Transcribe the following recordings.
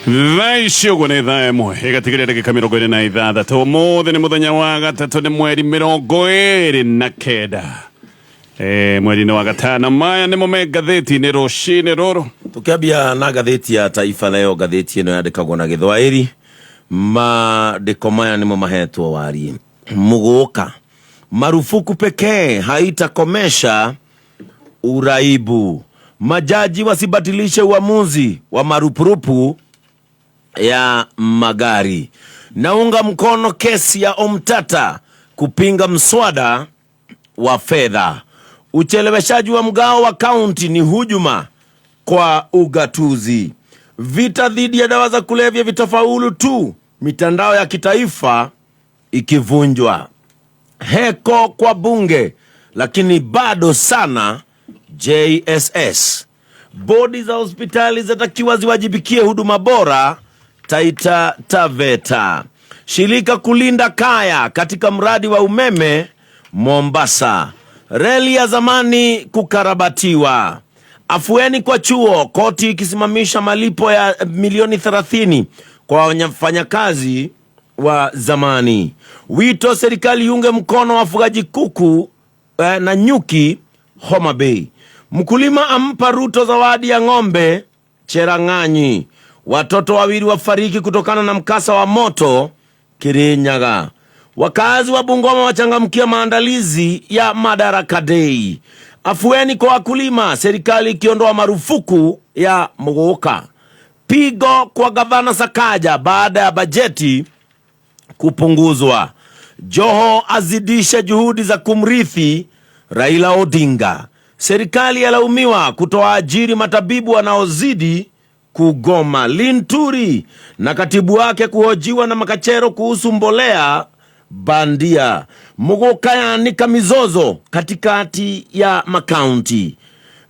Thaa ici ũguo nĩ thaa 1 ĩgatigeria ndagĩka 26. Ũmũthĩ nĩ mũthenya wa gatatũ, nĩ mweri 29, mweri-inĩ wa gatano. Maya nĩmo me ngathĩti-inĩ rũcinĩ rũrũ. Tukiambia na ngathĩti ya Taifa Leo, ngathĩti ĩno yandĩkagwo na Gĩthwaĩri. Maandĩko maya nĩmo mahetwo warie. Mũgũka, marufuku pekee haitakomesha uraibu. Majaji wasibatilishe uamuzi wa marupurupu ya magari. Naunga mkono kesi ya Omtata kupinga mswada wa fedha. Ucheleweshaji wa mgao wa kaunti ni hujuma kwa ugatuzi. Vita dhidi ya dawa za kulevya vitafaulu tu mitandao ya kitaifa ikivunjwa. Heko kwa bunge, lakini bado sana JSS. Bodi za hospitali zatakiwa ziwajibikie huduma bora Taita Taveta. Shirika kulinda kaya katika mradi wa umeme Mombasa. Reli ya zamani kukarabatiwa. Afueni kwa chuo, koti ikisimamisha malipo ya milioni 30 kwa wafanyakazi wa zamani. Wito serikali iunge mkono wafugaji kuku na nyuki Homa Bay. Mkulima ampa Ruto zawadi ya ng'ombe Cherang'anyi. Watoto wawili wafariki kutokana na mkasa wa moto Kirinyaga. Wakazi wa Bungoma wachangamkia maandalizi ya Madaraka Day. Afueni kwa wakulima, serikali ikiondoa marufuku ya muguka. Pigo kwa gavana Sakaja baada ya bajeti kupunguzwa. Joho azidisha juhudi za kumrithi Raila Odinga. Serikali yalaumiwa kutowaajiri matabibu wanaozidi kugoma. Linturi na katibu wake kuhojiwa na Makachero kuhusu mbolea bandia. Muguka yaanika mizozo katikati ya makaunti.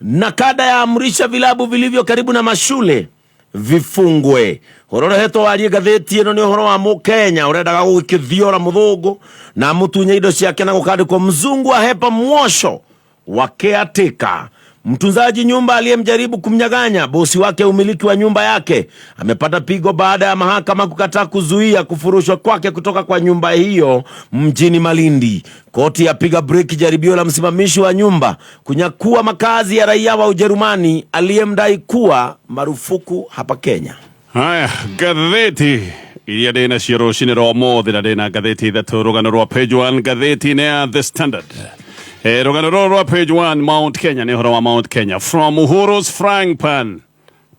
Na kada yaamrisha vilabu vilivyo karibu na mashule vifungwe. Horo ũrehetwo warie ngathĩti ĩno nĩ ũhoro wa Mũkenya ũrendaga gũgĩkĩthiora mũthũngũ na mũtunye indo ciake na gũkandĩkwo mzungu ahepa mwosho wa caretaker. Mtunzaji nyumba aliyemjaribu kumnyang'anya bosi wake umiliki wa nyumba yake amepata pigo baada ya mahakama kukataa kuzuia kufurushwa kwake kutoka kwa nyumba hiyo mjini Malindi. Koti yapiga breki jaribio la msimamishi wa nyumba kunyakua makazi ya raia wa Ujerumani aliyemdai kuwa marufuku hapa Kenya. Haya, ngathĩti iria ndĩ nacio rũcinĩ rwa ũmũthĩ, na ndĩ na ngathĩti ithatũ. Rũgano rwa page 1 ngathĩti-inĩ ya The Standard. Rũgano rũrũ rwa page 1, Mount Kenya, nĩ ũhoro wa Mount Kenya. From Uhuru's frying pan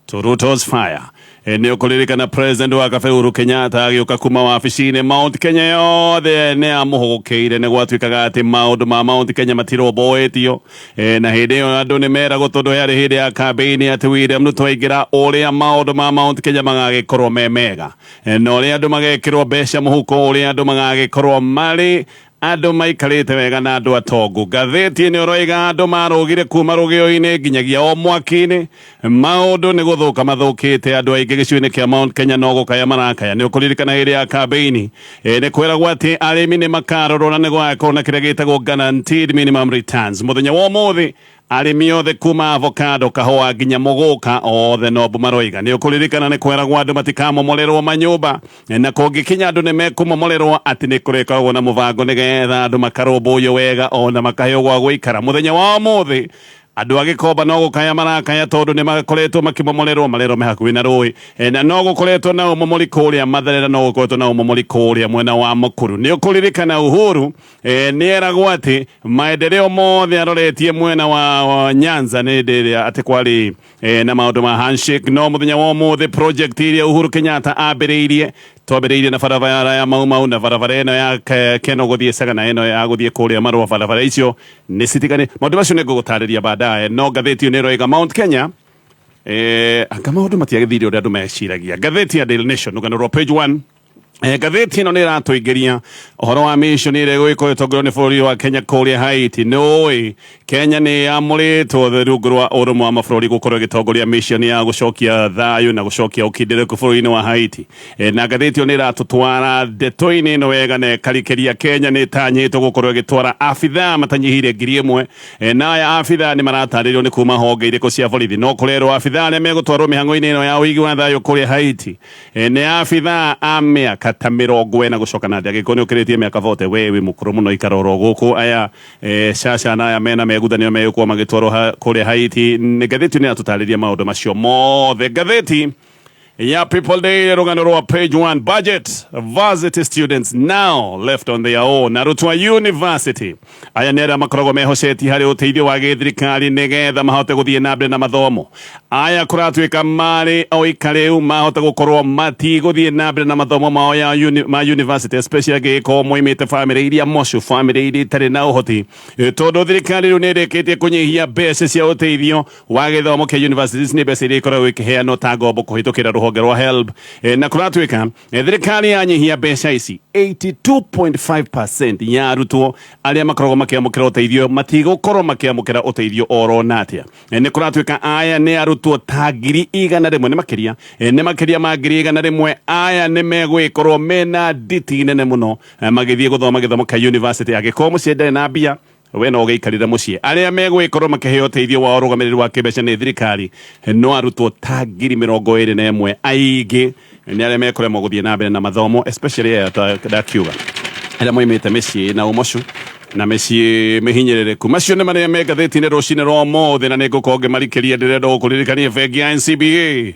to Ruto's fire. Nĩ ũkũririkana president wa kabe Uhuru Kenyatta agĩũka kuma wabici-inĩ, Mount Kenya yothe nĩ amũhũgũkĩire. Nĩ gwatuĩkaga atĩ maũndũ ma Mount Kenya matirũmbũĩtio. Na hĩndĩ ĩyo andũ nĩ meragwo, tondũ yarĩ hĩndĩ ya campaign, atĩ William Ruto aingĩra, ũrĩa maũndũ ma Mount Kenya magagĩkorwo me mega. Na ũrĩa andũ magekĩrwo mbeca mũhuko, ũrĩa andũ magagĩkorwo marĩ andũ maikarĩte wega na andũ atongu. Ngathĩti nĩ ũroiga andũ marũgire kuma rũgĩo-inĩ nginyagia o mwaki-inĩ. Maũndũ nĩ gũthũka mathũkĩte. Andũ aingĩ gĩcigo-inĩ kĩa Mount Kenya no gũkaya marakaya. Nĩ ũkũririkana hĩndĩ ya campaign, nĩ kwĩragwo atĩ arĩmi nĩ makarorwo na nĩ gũgakorwo na kĩrĩa gĩtagwo guaranteed minimum returns. Mũthenya wa ũmũthĩ arĩmi othe kuma avocado, kahũa nginya mũgũka, othe no mbu maroiga. Nĩ ũkũririkana nĩ kweragwo andũ matikamomorerwo manyũmba, na kũngĩkinya andũ nĩ mekũmomorerwo, atĩ nĩ kũrĩkoragwo na mũbango nĩgetha andũ makarũmbũiyo wega ona makaheo gwa gũikara. Mũthenya wa ũmũthĩ andũ a Gĩkomba no gũkaya marakaya, tondũ nĩ makoretwo makĩmomorerwo marerwo me hakuhĩ na rũĩ. Na no gũkoretwo na ũmomori kũrĩa Matharera, no gũkoretwo na ũmomori kũrĩa mwena wa Mũkuru. Nĩ ũkũririkana Uhuru nĩ eragwo atĩ maendeleo mothe aroretie mwena wa Nyanza nĩ hĩndĩ ĩrĩa atĩ kwarĩ na maũndũ ma handshake. No mũthenya wa ũmũthĩ project iria Uhuru Kenyatta ambĩrĩirie, twambĩrĩirie na barabara ya Mau Mau na barabara ĩno ya Keno gũthiĩ Sagana, ĩno ya gũthiĩ kũrĩa Marũa, barabara icio nĩ citigani. Maũndũ macio nĩ ngũgũtarĩria baadaye, no ngathĩti ĩyo nĩ ĩroiga Mount Kenya anga maũndũ matiagĩthire ũrĩa andũ meciragia. Ngathĩti ya Daily Nation, rũgano rwa page 1. Ngathĩti ĩno nĩ ĩratũingĩria ũhoro wa mission ĩrĩa ĩgũgĩkorwo ĩtongorio nĩ bũrũri wa Kenya kũrĩa Haiti. Nĩ ũĩ Kenya nĩ yamũrĩtwo rungu rwa ũrũmwe wa mabũrũri gũkorwo ĩgĩtongoria mission ya gũcokia thayũ na gũcokia ũkindĩrĩku bũrũri-inĩ wa Haiti. Na ngathĩti ĩyo nĩ ĩratũtwara ndeto-inĩ ĩno wega na ĩkarikĩria Kenya nĩ ĩtanyĩtwo gũkorwo ĩgĩtwara abithaa matanyihĩire 1000. Na aya abithaa nĩ maratarĩrio nĩ kuma honge irĩkũ cia borithi. No kũrerwo abithaa arĩa megũtwarwo mĩhang'o-inĩ ĩno ya ũigi wa thayũ kũrĩa Haiti nĩ abithaa a mĩaka ta 40 gũcoka na thĩ. Angĩkorwo nĩ ũkĩrĩtie mĩaka 40, we wĩ mũkũrũ mũno, ikara oro gũkũ. Aya caca na aya mena megutha nĩo megũkorwo magĩtwarwo kũrĩa Haiti. Ngathĩti nĩ yatũtarĩria maũndũ macio mothe. Ngathĩti ya People Daily, rũgano rwa page 1, budget varsity students now left on their own. Arutwo a university aya nĩ arĩa makoragwo mehocetie harĩ ũteithio wa gĩthirikari nĩgetha mahote gũthiĩ na mbere na mathomo. Aya kũratuĩka marĩ oika rĩu mahota gũkorwo matigũthiĩ na mbere na mathomo mao ya ma university, especially angĩgĩkorwo moimĩte famĩlĩ iria mocu, famĩlĩ iria itarĩ na ũhoti, tondũ thirikari rĩu nĩ ĩrĩkĩtie kũnyihia mbeca cia ũteithio wa gĩthomo kĩa universities. Nĩ mbeca iria ikoragwo ikĩheanwo ta ngombo kũhĩtũkĩra rũhonge rwa HELB. Na kũratuĩka thirikari yanyihia mbeca ici, 82.5% ya arutwo arĩa makoragwo makĩamũkĩra ũteithio matigũkorwo makĩamũkĩra ũteithio oro na atĩa. Nĩ kũratuĩka aya nĩ arutwo ta 100,000, nĩ makĩria, nĩ makĩria ma 100,000. Aya nĩ megũgĩkorwo mena nditi nene mũno magĩthiĩ gũthoma gĩthomo kĩa university. Angĩkorwo mũciĩ ndarĩ na mbia, we no ũgĩikarĩre mũciĩ. Arĩa megũgĩkorwo makĩheo ũteithio wa ũrũgamĩrĩri wa kĩmbeca nĩ thirikari no arutwo ta 21,000. Aingĩ nĩ arĩa mekũremwo gũthiĩ na mbere na mathomo, especially aya ndakiuga arĩa moimĩte mĩciĩ na ũmocu na mĩciĩ mĩhinyĩrĩrĩku. Macio nĩ marĩa me ngathĩti-inĩ rũcinĩ rwa ũmũthĩ, na nĩ ngũkorwo ngĩmarikĩria. Ndĩrenda gũkũririkania bengi ya NCBA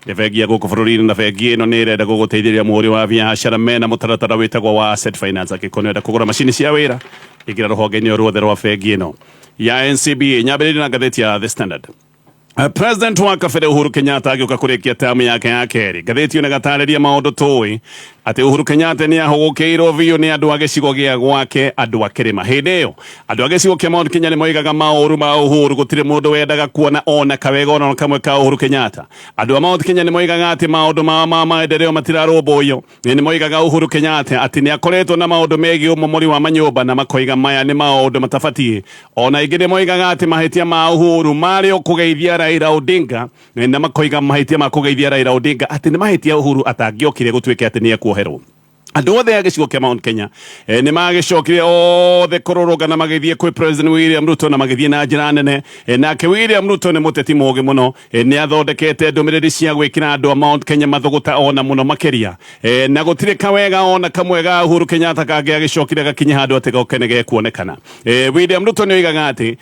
nĩ bengi ya gũkũ bũrũri-inĩ, na bengi ĩno nĩ ĩrenda gũgũteithĩrĩria mũhũri wa biacara mena mũtaratara wĩtagwo wa asset finance. Angĩkorwo nĩ ũrenda kũgũra macini cia wĩra, ingĩra rũhonge-inĩ ruothe rwa bengi ĩno ya NCBA. Nyambĩrĩrie na ngathĩti ya The Standard. President wa kabere Uhuru Kenyatta agĩũka kũrĩkia tamu yake ya kerĩ. Ngathĩti ĩyo ĩgatarĩria maũndũ tũĩ atĩ Uhuru Kenyatta nĩ ahũgũkĩirwo biũ nĩ andũ a gĩcigo gĩa gwake, andũ a kĩrĩma. Hĩndĩ ĩyo andũ a gĩcigo kĩa Mount Kenya nĩ moigaga maũru ma Uhuru, gũtirĩ mũndũ wendaga kuona ona kawega ona kamwe ka Uhuru Kenyatta. Andũ a Mount Kenya nĩ moigaga atĩ maũndũ mao ma maendeleo matirarũmbũiyo. Nĩ moigaga Uhuru Kenyatta atĩ nĩ akoretwo na maũndũ megiĩ ũmomori wa manyũmba, na makoiga maya nĩ maũndũ matabatiĩ. Ona ingĩ nĩ moigaga atĩ mahĩtia ma Uhuru marĩ o kũgeithia Raila Odinga, na makoiga mahĩtia ma kũgeithia Raila Odinga atĩ nĩ mahĩtia Uhuru atangĩokire gũtuĩke atĩ nĩ ekuoherwo. Andũ othe a gĩcigo kĩa Mount Kenya nĩ magĩcokire othe kũrũrũngana magĩthiĩ kwĩ President William Ruto na magĩthiĩ na njĩra nene. Nake William Ruto nĩ mũteti mũũgĩ mũno, nĩ athondekete ndũmĩrĩri cia gwĩkĩra andũ a Mount Kenya mathũgũta ona mũno makĩria. Na gũtirĩ kawega ona kamwe ga Uhuru Kenyatta kangĩ agĩcokire gakinya handũ atĩ goke nĩ gekuonekana. William Ruto nĩ oigaga atĩ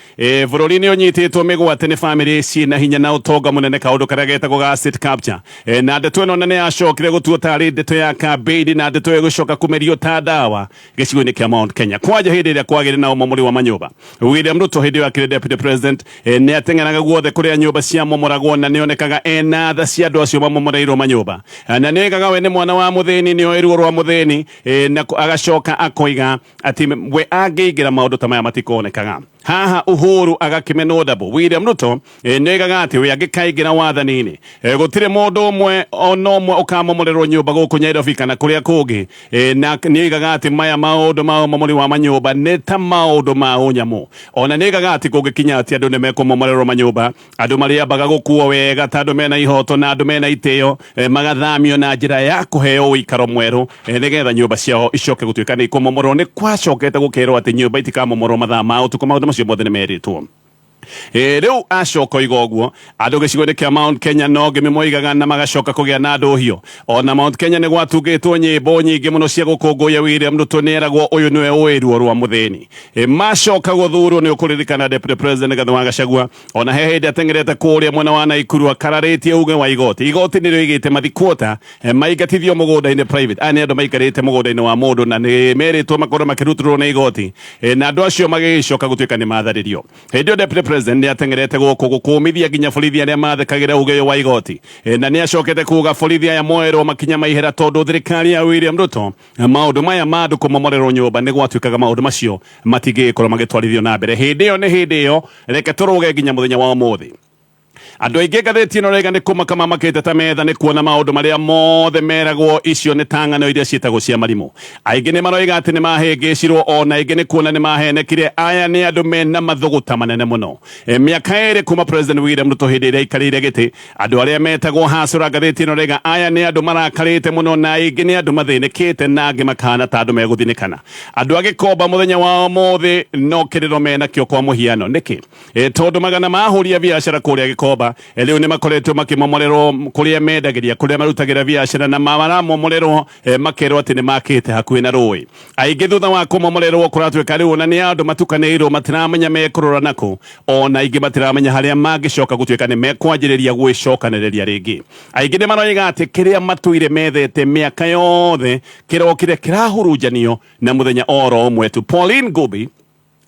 bũrũri nĩ ũnyitĩtwo mĩgwate nĩ famĩlĩ ciĩna hinya na ũtonga mũnene, kaũndũ karĩa getagwo ga asset capture. Na ndeto ĩno nene yacokire gũtuo tarĩ ndeto ya campaign, na ndeto ĩyo ĩgĩcoka kũmerio ta ndawa gĩcigo-inĩ kĩa Mount Kenya kwanja hĩndĩ ĩrĩa kwagĩrĩ na ũmomori wa manyũmba. William Ruto hĩndĩ ĩyo akĩrĩ deputy president, nĩ ateng'eraga guothe kũrĩa nyũmba ciamomoragwo, na nĩonekaga ena tha cia andũ acio mamomoreirwo manyũmba, na nĩoigaga we nĩ mwana wa mũthĩni, nĩoĩ ruo rwa mũthĩni, na agacoka akoiga atĩ we angĩingĩra maũndũ ta maya matikonekaga haha. Uhuru agakĩmenwo ndabo. William Ruto nĩoigaga atĩ we angĩkaingĩra wathani-inĩ, gũtirĩ mũndũ ũmwe ona ũmwe ũkamomorerwo nyũmba gũkũ Nairobi kana kũrĩa kũngĩ. Na nĩoigaga atĩ maya maũndũ ma ũmomori wa manyũmba nĩ ta maũndũ ma ũnyamũ. Ona nĩoigaga atĩ kũngĩkinya atĩ andũ nĩ mekũmomorerwo manyũmba, andũ marĩambaga gũkuo wega ta andũ mena ihoto na andũ mena itĩo, magathamio na njĩra ya kũheo ũikaro mwerũ, nĩgetha nyũmba ciao icoke gũtuĩka nĩ ikũmomorwo. Nĩ kwacokete gũkerwo atĩ nyũmba itikamomorwo mathaa ma ũtukũ. Maũndũ macio mothe nĩ merĩtwo. Rĩu acoka oiga ũguo, andũ gĩcigo-inĩ kĩa Mount Kenya no ngĩmĩ moigaga na magacoka kũgĩa na ndũhio. Ona Mount Kenya nĩ gwatungĩtwo nyĩmbo nyingĩ mũno cia gũkũngũiya William Ruto, nĩ eragwo ũyũ nĩwe ũĩ ruo rwa mũthĩni. Macoka gũthurwo, nĩ ũkũririkana Deputy President Rigathi wa Gachagua ona he hĩndĩ ateng'erete kũrĩa mwena wa Naikuru akararĩtie uge wa igoti. Igoti nĩ rĩoigĩte mathikuota maingatithio mũgũnda-inĩ private. Aya nĩ andũ maikarĩte mũgũnda-inĩ wa mũndũ na nĩ merĩtwo makorwo makĩrutũrũrwo nĩ igoti, na andũ acio magĩcoka gũtuĩka nĩ matharĩrio. Hĩndĩ ĩyo Deputy President nĩ ateng'erete gũkũ gũkũmithia nginya borithi arĩa mathekagĩra uge ũyũ wa igoti, na nĩ acokete kuga borithi aya moerwo makinya maihera, tondũ thirikari ya William Ruto maũndũ maya ma andũ kũmomorerwo nyũmba nĩ gwatuĩkaga maũndũ macio matingĩgĩkorwo magĩtwarithio na mbere. Hĩndĩ ĩyo nĩ hĩndĩ ĩyo, reke tũrũge nginya mũthenya wa ũmũthĩ. Andũ aingĩ ngathĩti ĩno raiga nĩ kũmaka mamakĩte ta metha nĩ kuona maũndũ marĩa mothe meragwo icio nĩ ta ng'ano iria ciĩtagwo cia marimũ. Aingĩ nĩ maroiga atĩ nĩ mahĩngĩcirwo ona aingĩ nĩ kuona nĩ mahenekire. Aya nĩ andũ mena mathũgũta manene mũno. Mĩaka ĩrĩ kuma President William Ruto hĩndĩ ĩrĩa aikarĩire gĩtĩ, andũ arĩa metagwo hasũra ngathĩti ĩno raiga aya nĩ andũ marakarĩte mũno na aingĩ nĩ andũ mathĩnĩkĩte na angĩ makahana ta andũ megũthinĩkana. Andũ a Gĩkomba mũthenya wa ũmũthĩ no kĩrĩro menakĩo kwa mũhiano. Nĩkĩ? Tondũ magana ma ahũri a biacara kũrĩa Gĩkomba rĩu nĩ makoretwo makĩmomorerwo kũrĩa mendagĩria, kũrĩa marutagĩra biacara na maramomorerwo makerwo atĩ nĩ makĩte hakuhĩ na rũĩ. Aingĩ thutha wa kũmomorerwo kũratuĩka rĩu ona nĩ andũ matukanĩirwo matiramenya mekũrora nakũ, ona aingĩ matiramenya harĩa mangĩcoka gũtuĩka nĩ mekwanjĩrĩria gwĩcokanĩrĩria rĩngĩ. Aingĩ nĩ maroiga atĩ kĩrĩa matũire methete mĩaka yothe kĩrokire kĩrahurunjanio na mũthenya oro ũmwe tu. Pauline Ngubi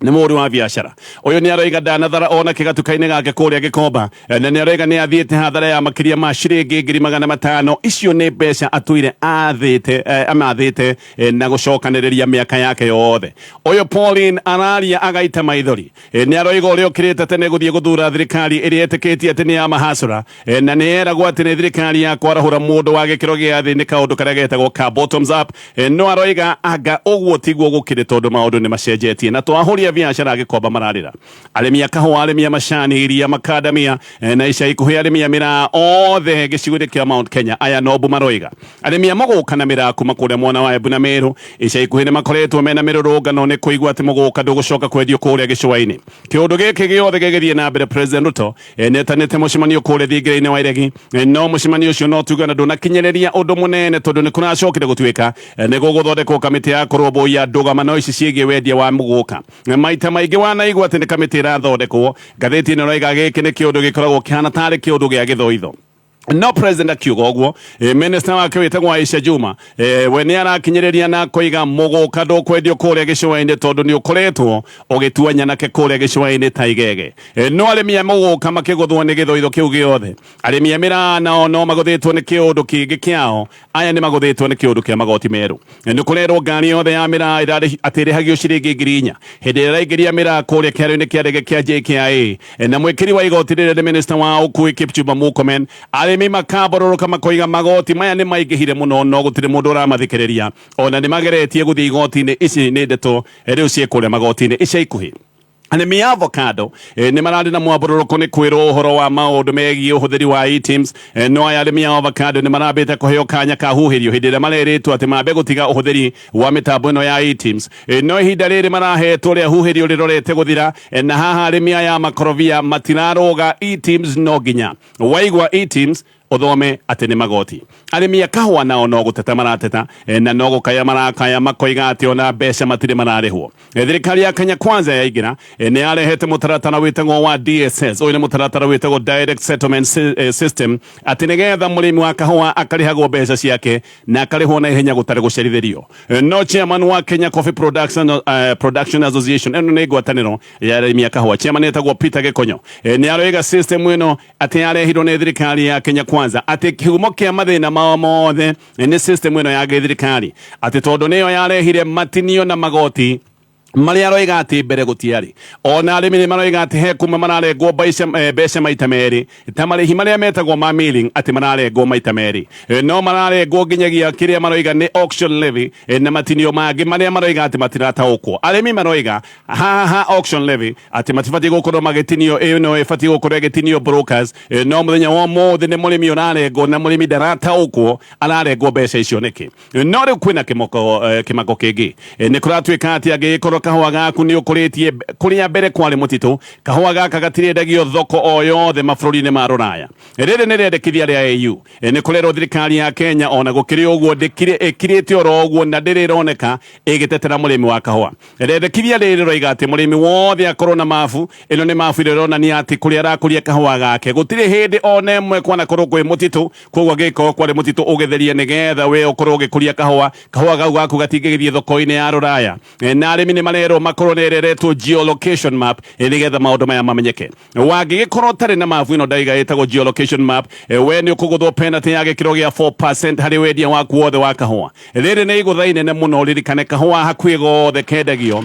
nĩ mũhũri wa biacara ũyũ nĩ aroiga ndanathara ona kĩgatuka-inĩ gake kũrĩa Gĩkomba, na nĩ aroiga nĩ athiĩte hathara ya makĩria ma ciringi 500,000. Icio nĩ mbeca atũire athĩte, amathĩte na gũcokanĩrĩria mĩaka yake yothe. Ũyũ Pauline araria agaita maithori. Nĩ aroiga ũrĩa ũkĩrĩte tene gũthiĩ gũthura thirikari ĩrĩa ĩtĩkĩtie atĩ nĩ ya mahacũra, na nĩ yeragwo atĩ nĩ thirikari ya kwarahũra mũndũ wa gĩkĩro gĩa thĩ nĩ kaũndũ karĩa getagwo ka bottoms up. No aroiga anga ũguo tiguo gũkĩrĩ tondũ maũndũ nĩ macenjetie na twahũria biacara Gĩkomba mararĩra. Arĩmi a kahũa, arĩmi a macani, iria, makandamia na ica ikuhĩ arĩmi a mĩraa othe gĩcigo-inĩ kĩa Mount Kenya aya nombu maroiga. Arĩmi a mũgũka na mĩraa kuma kũrĩa mwena wa Embu na Meru ica ikuhĩ nĩ makoretwo mena mĩrũrũngano nĩ kũigua atĩ mũgũka ndũgũcoka kwendio kũrĩa gĩcũa-inĩ. Kĩũndũ gĩkĩ gĩothe gĩgĩthiĩ na mbere President Ruto nĩetanĩte mũcemanio kũrĩa thingira-inĩ wa Iregi, no mũcemanio ũcio no tuge ona ndũnakinyĩrĩria ũndũ mũnene tondũ nĩ kũracokire gũtuĩka nĩ gũgũthondekwo kamĩtĩ ya kũrũmbũiya ndũgamano ici ciĩgiĩ wendia wa mũgũka. Maita maingĩ wanaigua atĩ nĩ kamĩtĩ ĩrathondekwo, ngathĩti ĩno ĩroiga gĩkĩ nĩ kĩũndũ gĩkoragwo kĩhana tarĩ kĩũndũ gĩa gĩthoitho. No president akiuga ũguo, minister wake wĩtagwo Aisha Juma, we nĩ arakinyĩrĩria na koiga mũgũka ndũkwendio kũrĩa gĩcũa-inĩ tondũ nĩ ũkoretwo ũgĩtua nyanake kũrĩa gĩcũa-inĩ ta igege. No arĩmi a mũgũka makĩgũthwo nĩ gĩthoitho kĩu gĩothe. Arĩmi a mĩraa nao no magũthĩtwo nĩ kĩũndũ kĩngĩ kĩao. Aya nĩ magũthĩtwo nĩ kĩũndũ kĩa magoti merũ. Nĩ kũrerwo ngari yothe ya mĩraa atĩ ĩrĩhagio ciringi 4,000 hĩndĩ ĩrĩa ĩraingĩria mĩraa kũrĩa kĩharo-inĩ kĩa ndege kĩa JKIA. Na mwĩkĩri wa igoti rĩrĩa nĩ minister wa ũkui Kipchumba Murkomen, arĩmi makambororoka makoiga magoti maya nĩ maingĩhire mũno no gũtirĩ mũndũ ũramathikĩrĩria. Ona nĩ mageretie gũthiĩ igoti-inĩ. Ici nĩ ndeto rĩu ciĩ kũrĩa magoti-inĩ ica ikuhĩ. Arĩmi a avocado nĩ mararĩ na mwambũrũrũko nĩ kwĩrwo ũhoro wa maũndũ megiĩ ũhũthĩri wa eTIMS. No aya arĩmi a avocado nĩ marambĩte kũheo kanya ka huhĩrio hĩndĩ ĩrĩa marerĩtwo atĩ mambe gũtiga ũhũthĩri wa mĩtambo ĩno ya eTIMS. No ihinda rĩrĩ marahetwo rĩa huhĩrio rĩrorete gũthira, na haha arĩmi aya a makorobia matirarũga eTIMS no nginya waigua eTIMS ũthome atĩ nĩ magoti. Arĩmi a kahũa nao no gũteta marateta, na no gũkaya marakaya makoiga atĩ ona mbeca matirĩ mararĩhwo. Thirikari ya Kenya Kwanza yaingĩra, nĩ yarehete mũtaratara wĩtagwo wa DSS. Ũyũ nĩ mũtaratara wĩtagwo Direct Settlement System, atĩ nĩgetha mũrĩmi wa kahũa akarĩhagwo mbeca ciake na akarĩhwo na ihenya gũtarĩ gũcerithĩrio. No chairman wa Kenya Coffee Production Association, ĩno nĩ ngwatanĩro ya arĩmi a kahũa, chairman etagwo Peter Gĩkonyo, nĩ aroiga system ĩno atĩ yarehirwo nĩ thirikari ya Kenya Kwanza, atĩ kĩhumo kĩa mathĩna mao mothe nĩ system ĩno ya gĩthirikari, atĩ tondũ nĩyo yarehire matinio na magoti marĩa aroiga atĩ mbere gũtiarĩ. Ona arĩmi nĩ maroiga atĩ he kuma mararengwo mbeca maita merĩ ta marĩhi marĩa metagwo ma milling, atĩ mararengwo maita merĩ, no mararengwo nginyagia kĩrĩa maroiga nĩ auction levy, na matinio mangĩ marĩa maroiga atĩ matirataũkwo. Arĩmi maroiga haha ha auction levy atĩ matibatiĩ gũkorwo magĩtinio, ĩno ĩbatiĩ gũkorwo ĩgĩtinio brokers, no mũthenya wa ũmũthĩ nĩ mũrĩmi ũrarengwo na mũrĩmi ndarataũkwo ararengwo mbeca icio nĩkĩ. No rĩu kwĩna kĩmako kĩngĩ. Nĩ kũratuĩka atĩ angĩgĩkorwo kahũa gaku nĩ ũkũrĩtie kũrĩa mbere kwarĩ mũtitũ, kahũa gaka gatirendagio thoko o yothe mabũrũri-inĩ ma rũraya. Rĩrĩ nĩ rĩendekithia rĩa AU. Nĩ kũrerwo thirikari ya Kenya ona gũkĩrĩ ũguo ĩkirĩte oro ũguo na ndĩrĩ ĩroneka ĩgĩtetera mũrĩmi wa kahũa. Rĩendekithia rĩrĩ rĩroiga atĩ mũrĩmi wothe akorwo na mabu. Ĩno nĩ mabu ĩrĩa ĩronania atĩ kũrĩa arakũria kahũa gake gũtirĩ hĩndĩ ona ĩmwe kwanakorwo kwĩ mũtitũ. Koguo angĩkorwo kwarĩ mũtitũ ũgĩtherie nĩgetha we ũkorwo ũgĩkũria kahũa, kahũa kau gaku gatingĩgĩthiĩ thoko-inĩ ya rũraya. Na arĩmi nĩ marerwo makorwo nĩ ĩreretwo geolocation map, nĩgetha maũndũ maya mamenyeke. Wangĩgĩkorwo ũtarĩ na mabu ĩno ndaiga ĩtagwo geolocation map, we nĩ ũkũgũthwo penalty ya gĩkĩro gĩa 4% harĩ wendia waku wothe wa kahũa. Rĩrĩ nĩ igũtha inene mũno, ririkane kahũa hakuhĩ gothe kendagio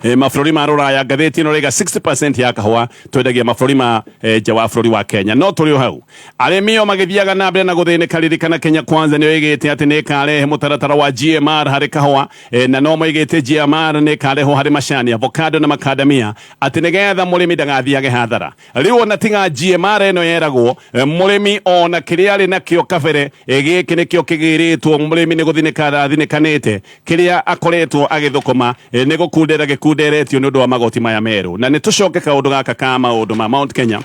Mabũrũri ma rũraya. Ngathĩti ĩno rĩga 60% ya kahũa twendagia mabũrũri ma nja wa bũrũri wa Kenya. No tũrĩ o hau, arĩmi o magĩthiaga na mbere na gũthĩnĩka. Ririkana Kenya Kwanza nĩyo ĩgĩte atĩ nĩ ĩkarehe mũtaratara wa GMR harĩ kahũa, na no moigĩte GMR nĩ ĩkarehwo harĩ macani, avocado na macadamia, atĩ nĩgetha mũrĩmi ndagathiage hathara. Rĩu ona tiga GMR ĩno yeragwo, mũrĩmi ona kĩrĩa arĩ nakĩo kabere, gĩkĩ nĩkĩo kĩgĩrĩtwo. Mũrĩmi nĩ gũthinĩka arathinĩkanĩte, kĩrĩa akoretwo agĩthũkũma nĩ gũkundera gĩkunderetio nĩ ũndũ wa magoti maya merũ. Na nĩ tũcoke kaũndũ gaka ka maũndũ ma Mount Kenya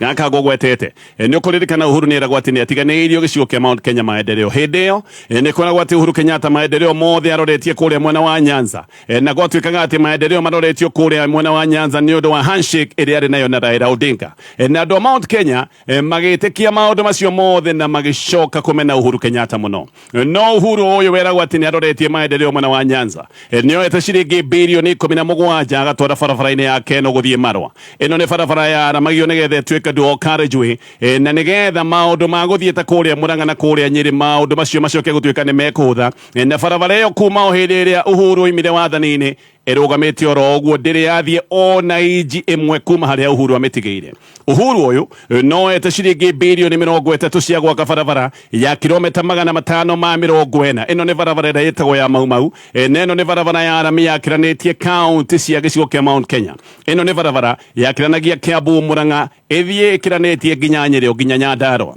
gaka ngũgwetete. Nĩ ũkũririkana Uhuru nĩ eragwo atĩ nĩ atiganĩirio gĩcigo kĩa Mount Kenya maendeleo. Hĩndĩ ĩyo nĩ kwĩragwo atĩ Uhuru Kenyatta maendeleo mothe aroretie kũrĩa mwena wa Nyanza. Na gwatuĩkaga atĩ maendeleo maroretio kũrĩa mwena wa Nyanza nĩ ũndũ wa handshake ĩrĩa arĩ nayo na Raila Odinga. Na andũ a Mount Kenya magĩtĩkia maũndũ macio mothe na magĩcoka kũmena Uhuru Kenyatta mũno. No Uhuru ũyũ weragwo atĩ nĩ aroretie maendeleo mwena wa Nyanza nĩ oete ciringi birioni 17 agatwara barabara-inĩ ya Keno gũthiĩ Marwa. Ĩno nĩ barabara ya ramagio nĩgetha ĩtuĩke dual carriageway, na nĩgetha maũndũ ma gũthiĩ ta kũrĩa Murang'a na kũrĩa Nyĩrĩ, maũndũ macio macoke gũtuĩka nĩ mekũhũtha. Na barabara ĩyo kuma o hĩndĩ ĩrĩa Uhuru oimire wathani-inĩ ĩrũgamĩte oro ũguo, ndĩrĩ yathiĩ ona inji ĩmwe kuma harĩa Uhuru amĩtigĩire. Uhuru ũyũ no ete ciringi birioni 30 cia gwaka barabara ya kilomita 540. Ĩno nĩ barabara ĩrĩa ĩtagwo ya Mau Mau, na ĩno nĩ barabara ya rami yakĩranĩtie kaunti cia gĩcigo kĩa Mount Kenya. Ĩno nĩ barabara yakĩranagia Kiambu, Murang'a, ĩthiĩ ĩkĩranĩtie nginya Nyĩrĩ o nginya Nyandarua.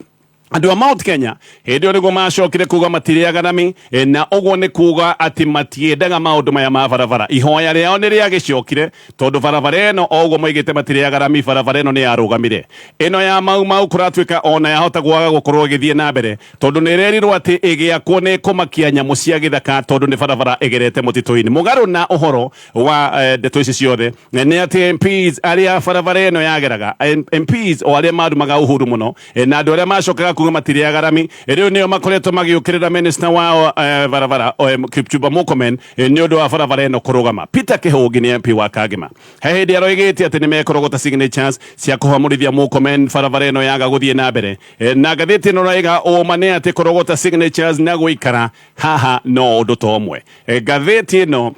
Andũ a Mount Kenya hĩndĩ ĩyo nĩguo macokire kuga matirĩaga rami, na ũguo nĩ kuga atĩ matiendaga maũndũ maya ma barabara. Ihoya rĩao nĩ rĩagĩcokire, tondũ barabara ĩno, o ũguo moigĩte matirĩaga rami, barabara ĩno nĩ yarũgamire. Ĩno ya Mau Mau kũratuĩka ona yahota gwaga gũkorwo ĩgĩthiĩ na mbere, tondũ nĩ ĩrerirwo atĩ ĩgĩakwo nĩ ĩkũmakia nyamũ cia gĩthaka, tondũ nĩ barabara ĩgerete mũtitũ-inĩ. Mũgarũ na ũhoro wa ndeto ici ciothe nĩ atĩ MPs arĩa barabara ĩno yageraga, MPs o arĩa marumaga Uhuru mũno, na andũ arĩa macokaga kuga matirĩaga rami, rĩu nĩo makoretwo magĩũkĩrĩra minister wao barabara, Kipchumba Murkomen, nĩ ũndũ wa barabara ĩno kũrũgama. Peter Kĩhũngi nĩ MP wa Kangema. He hĩndĩ aroigĩte atĩ nĩ mekũrogota signatures cia kũhamũrithia Murkomen barabara ĩno yaga gũthiĩ na mbere. Na ngathĩti ĩno raiga ũma nĩ atĩ kũrogota signatures na gũikara haha no ũndũ ta ũmwe. Ngathĩti ĩno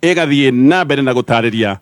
ĩgathiĩ na mbere na gũtarĩria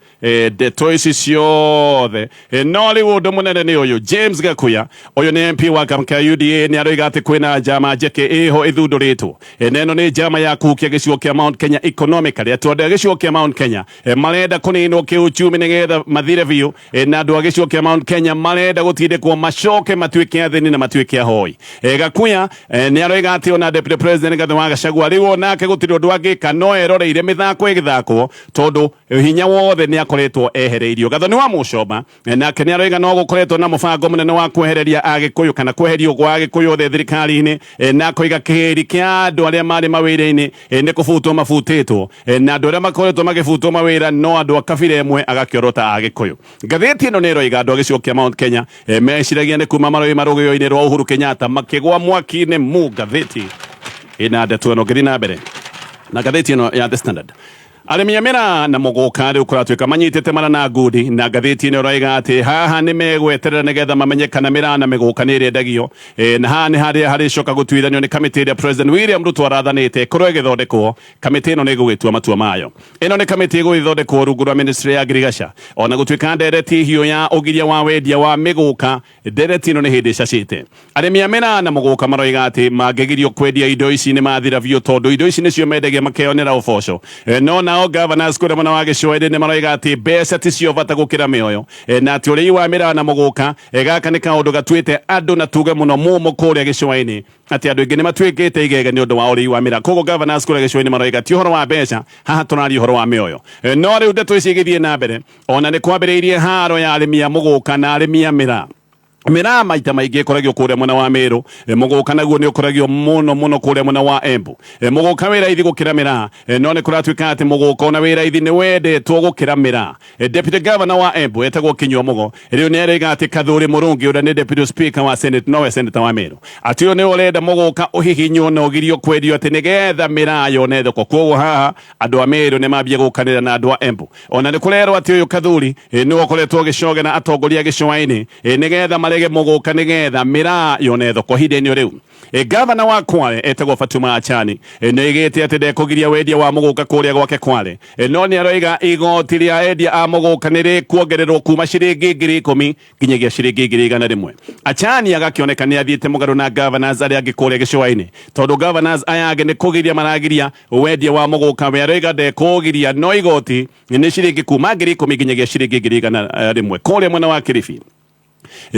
ndeto ici ciothe. No rĩu ũndũ mũnene nĩ ũyũ: James Gakuya, ũyũ nĩ MP wa kĩama kĩa UDA, nĩ aroiga atĩ kwĩna njama njeke ĩho ĩthundũrĩtwo. Na ĩno nĩ njama ya kũhukia gĩcigo kĩa Mount Kenya economically, atĩ andũ a gĩcigo kĩa Mount Kenya marenda kũninwo kĩuchumi nĩgetha mathire biũ, na andũ a gĩcigo kĩa Mount Kenya marenda gũtindĩkwo macoke matuĩke athĩni na matuĩke ahoi. Gakuya nĩ aroiga atĩ ona Deputy President Rigathi wa Gachagua rĩu onake gũtirĩ ũndũ angĩka no eroreire mĩthako ĩgĩthakwo, tondũ hinya wothe nĩ akoretwo ehereirio. Gathoni wa Mũcomba nake nĩ aroiga no gũkoretwo na mũbango mũnene wa kwehereria Agĩkũyũ kana kweherio gwa Agĩkũyũ othe thirikari-inĩ, na akoiga kĩhĩri kĩa andũ arĩa marĩ mawĩra-inĩ nĩ kũbutwo mabutĩtwo, na andũ arĩa makoretwo magĩbutwo mawĩra no andũ a kabira ĩmwe, agakĩorota Agĩkũyũ. Ngathĩti ĩno nĩ ĩroiga andũ a gĩcigo kĩa Mount Kenya meciragia nĩ kuma marũĩ marũgĩo-inĩ rwa Uhuru Kenyatta, makĩgwa mwaki-inĩ mu. Ngathĩti ĩna ndeto ĩno. Ngĩthiĩ na mbere na ngathĩti ĩno ya The Standard, arĩmi a mĩraa na mũgũka rĩu kũratuĩka manyitĩte mara na ngundi. Na ngathĩti ĩno ĩroiga atĩ haha nĩ megweterera nĩgetha mamenye kana mĩraa na mĩgũka nĩ ĩrĩendagio. Na haha nĩ harĩa harĩcoka gũtuithanio nĩ kamĩtĩ ĩrĩa President William Ruto arathanĩte ĩkorwo ĩgĩthondekwo. Kamĩtĩ ĩno nĩ ĩgũgĩtua matua mayo. Ĩno nĩ kamĩtĩ ĩgũgĩthondekwo rungu rwa ministry ya ngirigaca. Ona gũtuĩka ndereti hiũ ya ũgiria wa wendia wa mĩgũka, ndereti ĩno nĩ hĩndĩ ĩcacĩte. Arĩmi a mĩraa na mũgũka maroiga atĩ mangĩgirio kwendia indo ici nĩ mathira biũ, tondũ indo ici nĩcio mendagia makeyonera ũboco. No nao governors kũrĩa mwena wa gĩcũa-inĩ nĩ maroiga atĩ mbeca ticio bata gũkĩra mĩoyo, na atĩ ũrĩi wa mĩraa na mũgũka, gaka nĩ kaũndũ gatuĩte andũ na tuge mũno mũmũ kũrĩa gĩcũa-inĩ, atĩ andũ aingĩ nĩ matuĩkĩte igege nĩ ũndũ wa ũrĩi wa mĩraa. Koguo governors kũrĩa gĩcũa-inĩ maroiga ti ũhoro wa mbeca haha, tũraria ũhoro wa mĩoyo. No rĩu ndeto ici igĩthiĩ na mbere, ona nĩ kwambĩrĩirie haro ya arĩmi a mũgũka na arĩmi a mĩraa. Mĩraa maita maingĩ ĩkoragio kũrĩa mwena wa Meru, mũgũka naguo nĩ ũkoragio mũno mũno kũrĩa mwena wa Embu. Mũgũka wĩ raithi gũkĩra mĩraa, no nĩ kũratuĩka atĩ mũgũka ona wĩ raithi nĩ wendetwo gũkĩra mĩraa. Deputy Governor wa Embu etagwo Kinyua Mugo rĩu nĩ aroiga atĩ Kathuri Mũrungi, ũrĩa nĩ Deputy Speaker wa Senate, nowe senator wa Meru, atĩ ũyũ nĩwe ũrenda mũgũka ũhihinywo na ũgirio kwendio atĩ nĩgetha mĩraa yone thoko. Koguo haha andũ a Meru nĩ mambia gũkanĩra na andũ a Embu. Ona nĩ kũrerwo atĩ ũyũ Kathuri nĩwe ũkoretwo ũgĩcogera atongoria gĩcũa-inĩ nĩgetha mare Marege mũgũka nĩgetha mĩraa yone thoko ihinda-inĩ rĩu. Gavana wa Kwale etagwo Fatuma Achani nĩoigĩte atĩ ndekũgiria wendia wa mũgũka kũrĩa gwake Kwale, no nĩaroiga igoti rĩa endia a mũgũka nĩ rĩkuongererwo kuma ciringi 10,000 nginyagia ciringi 100,000. Achani agakĩoneka nĩ athiĩte mũgarũ na governors arĩa angĩ kũrĩa gĩcũa-inĩ, tondũ governors aya angĩ nĩ kũgiria maragiria wendia wa mũgũka, we aroiga ndekũgiria no igoti nĩ ciringi kuma 10,000 nginyagia ciringi 100,000 kũrĩa mwena wa Kilifi.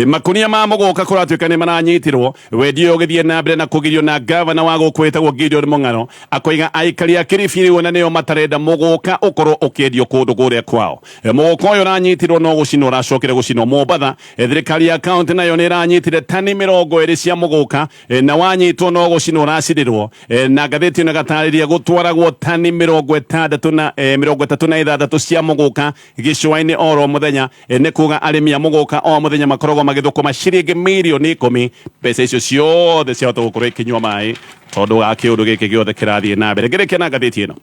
Makunia ma mũgũka kũratuĩka nĩ maranyitirwo, wendia ũyũ ũgĩthiĩ na mbere na kũgirio na gavana wa gũkũ wĩtagwo Gideon Mung'aro akoiga aikari a Kilifi rĩu ona nĩo matarenda mũgũka ũkorwo ũkĩendio kũndũ kũrĩa kwao. Mũgũka ũyũ ũranyitirwo no gũcinwo ũracokire gũcinwo Mombatha. Thirikari ya kaunti nayo nĩ ĩranyitire tani 20 cia mũgũka, na wanyitwo no gũcinwo ũracinirwo. Na ngathĩti ĩno ĩgatarĩria gũtwaragwo tani 36 cia mũgũka gĩcũa-inĩ oro mũthenya. Nĩ kuga arĩmi a mũgũka o mũthenya makoragwo magĩthũkũma ciringi mirioni 10. Mbeca icio ciothe ciahota gũkorwo ikinyua maĩ tondũ wa kĩũndũ gĩkĩ gĩothe kĩrathiĩ na mbere. Ngĩrĩkia na ngathĩti ĩno,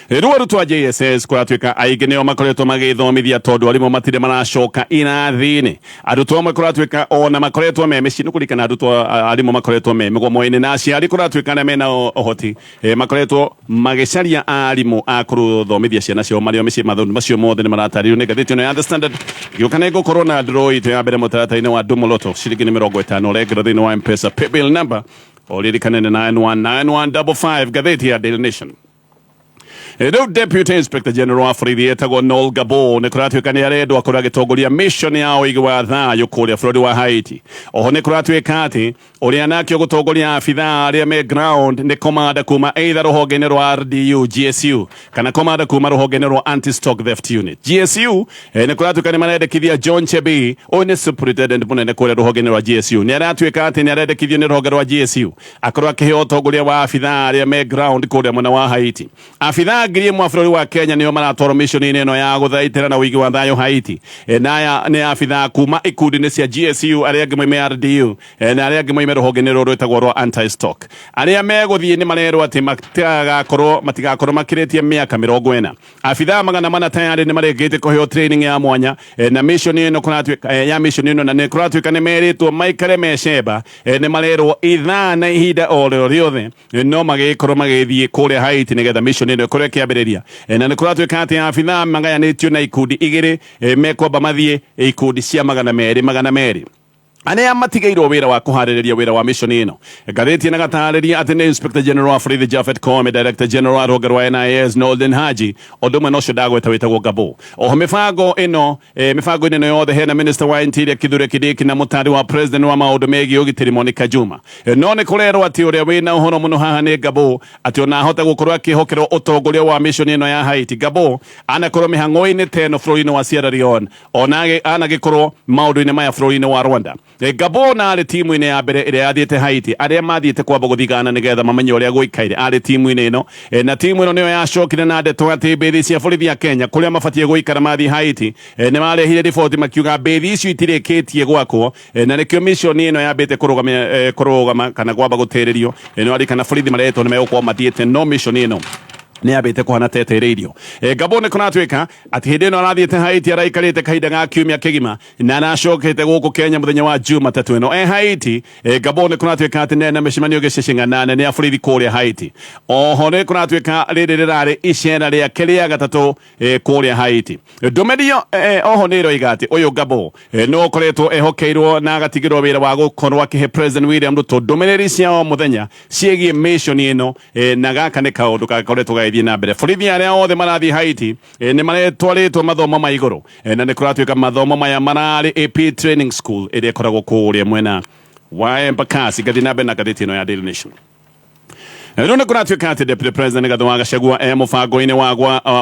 rĩu arutwo a JSS kũratuĩka aingĩ nĩo makoretwo magĩthomithia tondũ arimũ matirĩ maracoka irathi-inĩ. Arutwo amwe kũratuĩka ona makoretwo me mĩciĩ, nĩ kũririkana arutwo arimũ makoretwo me mĩgomo-inĩ, na aciari kũratuĩka arĩa mena ũhoti makoretwo magĩcaria arimũ a kũthomithia ciana ciao marĩ o mĩciĩ. Maũndũ macio mothe nĩ maratarĩrio nĩ ngathĩti ĩno ya The Standard. Gĩũka nĩ ngũkorwo na draw itũ ya mbere mũtaratara-inĩ wa Dumoloto, ciringi nĩ 50 ũrengerwo thĩinĩ wa M-Pesa paybill number ũririkane nĩ 919155. Ngathĩti ya Daily Nation. Rĩu Deputy Inspector General wa borithi etagwo Noel Gabo nĩ kũratuĩka nĩ arendwo akorwo agĩtongoria mission ya ũigi wa thayũ kũrĩa bũrũri wa Haiti. Oho nĩ kũratuĩka atĩ ũrĩa nake ũgũtongoria abithaa arĩa me ground nĩ komanda kuma either rũhonge-inĩ rwa RDU GSU kana komanda kuma rũhonge-inĩ rwa Anti-Stock Theft Unit GSU. Nĩ kũratuĩka nĩ marendekithia John Chebii, ũyũ nĩ superintendent mũnene kũrĩa rũhonge-inĩ rwa GSU, nĩ aratuĩka atĩ nĩ arendekithio nĩ rũhonge rwa GSU akorwo akĩheo ũtongoria wa abithaa arĩa me ground kũrĩa mwena wa Haiti. Abithaa 1,000 a bũrũri wa Kenya nĩo maratwarwo mission-inĩ ĩno ya gũthaitĩra na ũigi wa thayũ Haiti. Na aya nĩ abithaa kuma ikundi-inĩ cia GSU, arĩa angĩ moime RDU, na arĩa angĩ moime rũhonge-inĩ rũrũ rwĩtagwo rwa anti-stock. Arĩa megũthiĩ nĩ marerwo atĩ matigakorwo makĩrĩtie mĩaka 40. Abithaa 400 tayarĩ nĩ marĩkĩtie kũheo training ya mwanya na mission ĩno kũratuĩka ya mission ĩno, na nĩ kũratuĩka nĩ merĩtwo maikare mecemba. Nĩ marerwo ithaa na ihinda o rĩo rĩothe no magĩkorwo magĩthiĩ kũrĩa Haiti nĩgetha mission ĩno ĩkorwo ĩkĩambĩrĩria. Na nĩ kũratuĩka atĩ abithaa magayanĩtio na ikundi igĩrĩ, mekwamba mathiĩ ikundi cia 200 200. Arĩa matigĩirwo wĩra wa kũharĩrĩria wĩra wa mission ĩno, ngathĩti ĩno gatarĩria atĩ nĩ Inspector General wa borithi Japhet Koome, Director General wa rũhonge rwa NIS Noordin Haji, ũndũ ũmwe na ũcio ndagweta wĩtagwo Gabo. Oho mĩbango ĩno mĩbango-inĩ ĩno yothe hena Minister wa Interior Kithure Kindiki na mũtari wa President wa maũndũ megiĩ ũgitĩri Monica Juma. No nĩ kũrerwo atĩ ũrĩa wĩna ũhoro mũno haha nĩ Gabo, atĩ ona ahota gũkorwo akĩhokerwo ũtongoria wa mission ĩno ya Haiti. Gabo anakorwo mĩhang'o-inĩ ta ĩno bũrũri-inĩ wa Sierra Leone, ona anagĩkorwo maũndũ-inĩ maya bũrũri-inĩ wa Rwanda. Gabo na arĩ timu-inĩ ya mbere ĩrĩa yathiĩte Haiti, arĩa mathiĩte kwamba gũthigana nĩgetha mamenye ũrĩa gũikaire, arĩ timu-inĩ ĩno. Na timu ĩno nĩyo yacokire na ndeto atĩ mbĩthi cia borithi ya Kenya kũrĩa mabatiĩ gũikara mathiĩ Haiti, nĩ marehire riboti makiuga mbĩthi icio itirĩkĩtie gwakwo, na nĩkĩo mission ĩno yambĩte kũrũgama kana kwamba gũtĩrĩrio. Nĩ warikana borithi maretwo nĩ megũkorwo mathiĩte, no mission ĩno nĩ yambĩte kũhana tetereirio. Gabo nĩ kũratuĩka atĩ hĩndĩ ĩno arathiĩte Haiti araikarĩte kahinda ga kiumia kĩgima na aracokete gũkũ Kenya mũthenya wa Jumatatũ ĩno. E Haiti, Gabo nĩ kũratuĩka atĩ nĩ na mĩcemanio gĩceceng'ana nene ya borithi kũrĩa Haiti. Oho nĩ kũratuĩka rĩrĩ rĩrarĩ icera rĩake rĩa gatatũ kũrĩa Haiti. Ndũmĩrĩri oho nĩ ĩroiga atĩ ũyũ Gabo no ũkoretwo ehokeirwo na agatigĩrwo wĩra wa gũkorwo akĩhe President William Ruto ndũmĩrĩri cia o mũthenya ciĩgiĩ mission ĩno. Na gaka nĩ kaũndũ gakoretwo gagĩthiĩ na mbere. Borithi arĩa othe marathiĩ Haiti nĩ maretwarĩtwo mathomo ma igũrũ, na nĩ kũratuĩka mathomo maya mararĩ AP Training School ĩrĩa ĩkoragwo kũrĩa mwena wa Embakasi. Ngathiĩ na mbere na ngathĩti ĩno ya Daily Nation. Rĩu nĩ kũratuĩka atĩ Deputy President Rigathĩ wa Gachagua e mũbango-inĩ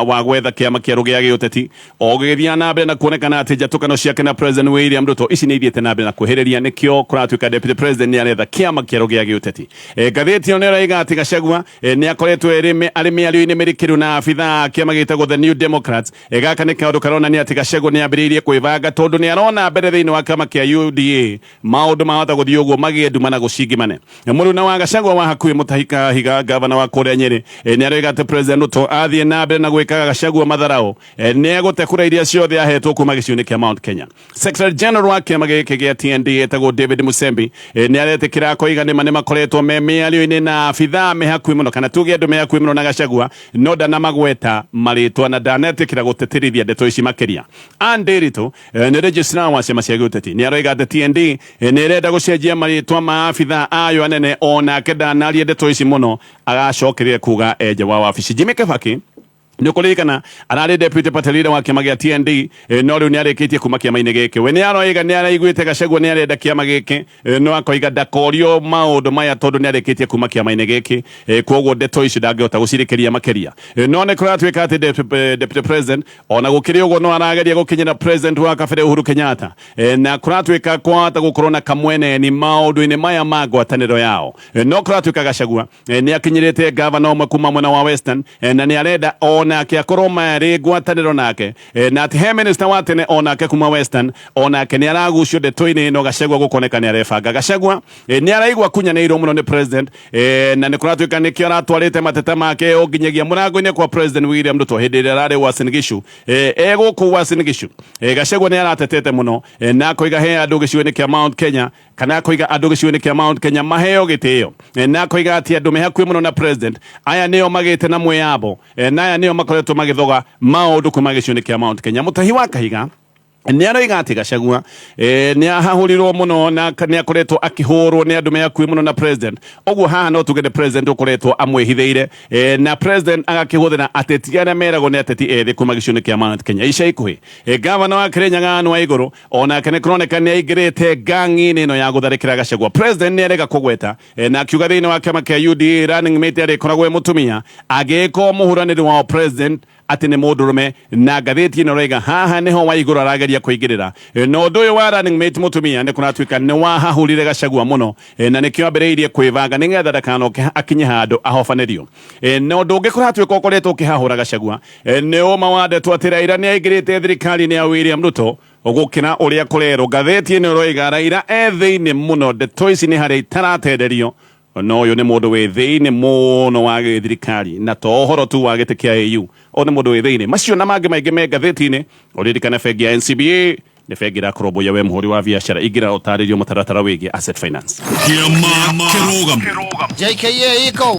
wa gwetha kĩama kĩerũ gĩa gĩũteti, o gũgĩthiĩ na mbere na kuonekana atĩ njatũkano ciake na President William Ruto ici nĩ ithiĩte na mbere na kwĩhĩrĩria. Nĩkĩo kũratuĩka Deputy President nĩ aretha kĩama kĩerũ gĩa gĩũteti. Ngathĩti ĩyo nĩ ĩroiga atĩ Gachagua nĩ akoretwo arĩ mĩario-inĩ mĩrikĩru na abithaa a kĩama gĩtagwo The New Democrats. Gaka nĩ kaũndũ karonania atĩ Gachagua nĩ ambĩrĩirie kwĩbanga tondũ nĩ arona mbere thĩinĩ wa kĩama kĩa UDA maũndũ mahota gũthiĩ ũguo magĩe nduma na gũcingimane. Mũruna wa Gachagua wa hakuhĩ Mutahi. Kahiga, gavana wa kũrĩa Nyĩrĩ, nĩ aroiga atĩ President Ruto athiĩ na mbere na gwĩkaga Gachagua matharau, nĩ egũte kura iria ciothe ahetwo kuma gĩcigo-inĩ kĩa Mount Kenya. Secretary General wa kĩama gĩkĩ gĩa TND etagwo David Musembi, nĩ aretĩkĩra akoiga nĩma nĩ makoretwo me mĩario-inĩ na abithaa me hakuhĩ mũno, kana tuge andũ me hakuhĩ mũno na Gachagua, no ndanamagweta marĩtwa na ndanetĩkĩra gũtĩtĩrithia ndeto ici makĩria. Ann Ndiritu, nĩ registrar wa ciama cia gĩũteti, nĩ aroiga atĩ TND nĩ ĩrenda gũcenjia marĩtwa ma abithaa ayo anene, onake ndanaria ndeto ici mũno, agacokeria kuga enja wa wabici. Jimmy Kibaki, nĩ ũkũririkana ararĩ deputy party leader wa kĩama gĩa TND, no rĩu nĩ arĩkĩtie kuma kĩama-inĩ gĩkĩ. We nĩ aroiga nĩ araiguĩte Gachagua nĩ arenda kĩama gĩkĩ, no akoiga ndakorio maũndũ maya tondũ nĩ arĩkĩtie kuma kĩama-inĩ gĩkĩ, koguo ndeto icio ndangĩhota gũcirĩkĩria makĩria. No nĩ kũratuĩka atĩ deputy president, ona gũkĩrĩ ũguo, no arageria gũkinyĩra president wa kabere Uhuru Kenyatta, na kũratuĩka kwahota gũkorwo na kamweneni maũndũ-inĩ maya ma ngwatanĩro yao. No kũratuĩka Gachagua nĩ akinyĩrĩte gavana ũmwe kuma mwena wa Western, na nĩ arenda onake akorwo marĩ ngwatanĩro nake, na atĩ he minister wa tene onake kuma Western, onake nĩ aragucio ndeto-inĩ ĩno. Gachagua gũkoneka nĩ arebanga. Gachagua nĩ araigua kunyanĩirwo mũno nĩ president, na nĩ kũratuĩka nĩkĩo aratwarĩte mateta make o nginyagia mũrango-inĩ kwa President William Ruto hĩndĩ ĩrĩa ararĩ Uasin Gishu. E gũkũ Uasin Gishu, Gachagua nĩ aratetete mũno, na akoiga he andũ gĩcigo-inĩ kĩa Mount Kenya, kana akoiga andũ gĩcigo-inĩ kĩa Mount Kenya maheo gĩtĩo, na akoiga atĩ andũ me hakuhĩ mũno na president aya nĩo magĩte na mwĩyambo, na aya nĩo makoretwo magĩthoga maũndũ kuma gĩcigo-inĩ kĩa Mount Kenya. Mũtahi wa Kahiga nĩ aroiga atĩ Gachagua nĩ ahahũrirwo mũno na nĩ akoretwo akĩhũrwo nĩ andũ me hakuhĩ mũno na president. Ũguo haha no tuge nĩ president ũkoretwo amwĩhithĩire, na president agakĩhũthĩra ateti arĩa meragwo nĩ ateti ethĩ kuma gĩcigo-inĩ kĩa Mount Kenya. Ica ikuhĩ, gavana wa Kirinyaga Anne Waigũrũ onake nĩ kũroneka nĩ aingĩrĩte ngangi-inĩ ĩno ya gũtharĩkĩra Gachagua. President nĩ arega kũgweta, na akiuga thĩinĩ wa kĩama kĩa UDA running mate arĩkoragwo e mũtumia angĩkorwo mũhũranĩri wao president atĩ nĩ mũndũrũme. Na ngathĩti ĩno ĩroiga haha nĩho Waigũrũ arageria kũingĩrĩra. Na ũndũ ũyũ wa running mate mũtumia nĩ kũratuĩka nĩ wahahũrire Gachagua mũno, na nĩkĩo ambĩrĩirie kwĩbanga nĩgetha ndakanoke akinye handũ ahobanĩrio. Na ũndũ ũngĩ kũratuĩka ũkoretwo ũkĩhahũra Gachagua, nĩ ũma wa ndeto atĩ Raila nĩ aingĩrĩte thirikari-inĩ ya William Ruto gũkĩra ũrĩa kũrerwo. Ngathĩti ĩno ĩroiga Raila e thĩinĩ mũno, ndeto ici nĩ harĩa itaratenderio, no ũyũ nĩ mũndũ wĩ thĩinĩ mũno wa gĩthirikari, na to ũhoro tu wa gĩtĩ kĩa AU, o nĩ mũndũ wĩ thĩinĩ. Macio na mangĩ maingĩ me ngathĩti-inĩ. Ũririkane bengi ya NCBA nĩ bengi ĩrakũrũmbũiya we mũhũri wa biacara. Ingĩra ũtarĩrio mũtaratara wĩgiĩ asset finance. Kĩama Kĩrũgamo. JKA iko.